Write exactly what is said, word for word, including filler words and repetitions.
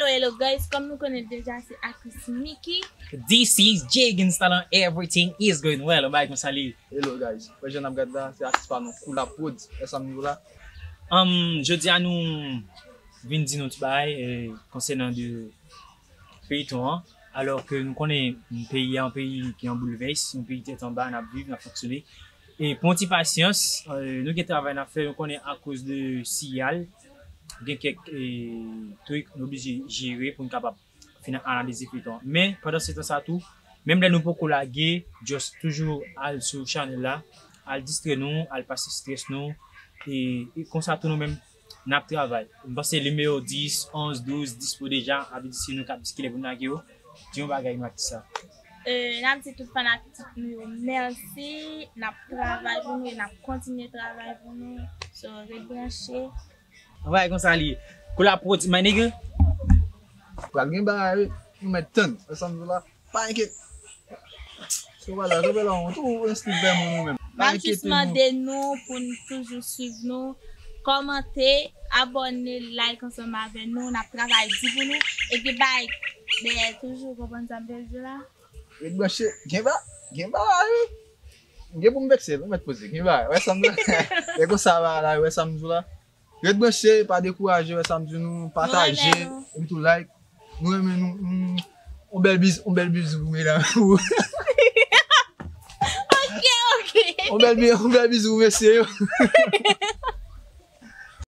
Hello guys, kòm nou konnen deja, se aktris Mickey. This is Jiggins Talent, everything is going well. Ou bay konsa li. Hello guys, wè jan n ap gad la, se atis pa nou Koula Prod, wè sa m di w la. Um, jodi a nou vin di nou ti bagay eh, konsènan de feyton an. Alò ke nou konnen peyi a yon peyi ki an boulvès, yon peyi tèt anba, n ap viv, n ap fonksyone. E pran ti pasyans, eh, nou gen travay n ap fè, nou konnen akoz de siyal, gen kèk eh, trik nou oblije jere pou n kapab fin analize feyton an. Men, pandan se tan sa tou, menm lè nou poko lage, just toujou al sou chanèl la, al distrè nou, al pase strès nou, e, e konsa tou nou menm, n ap travay. M panse nimewo dis, onz, douz dispo deja, sa vle di se nou k ap diskite pou n lage yo. Di yon bagay nou atis sa. Eh, n ap di tout fanatik nou yo mèsi, n ap travay pou nou e n ap kontinye travay pou nou. So, ret branche. Anvay konsa li. Koula Prod, my nigga. Pral gen bagay wi, nou mèt tann, wè sa m di w la. Pa enkyete. Se wala, se wala, on tou yon stil fè moun ou menm. M ap jis mande nou pou n toujou swiv nou, kòmante, abòne, like ansanm avè nou, n ap travay di pou nou. E gen bagay dèyè toujou, konprann sa m vle di la? Ret branche, gen ba, gen bagay wi. M gen pou m vekse, nou mèt poze, gen bagay, wè sa m di w la. E konsa bagay la, wè sa m di w la. Ret branche, pa dekouraje, wè sa m di nou, pataje, epi tou like. Nou renmen nou, mm, on bèl biz, on bèl bizou, medam. Ok, ok. On bèl bi-, on bèl bizou, mesye yo.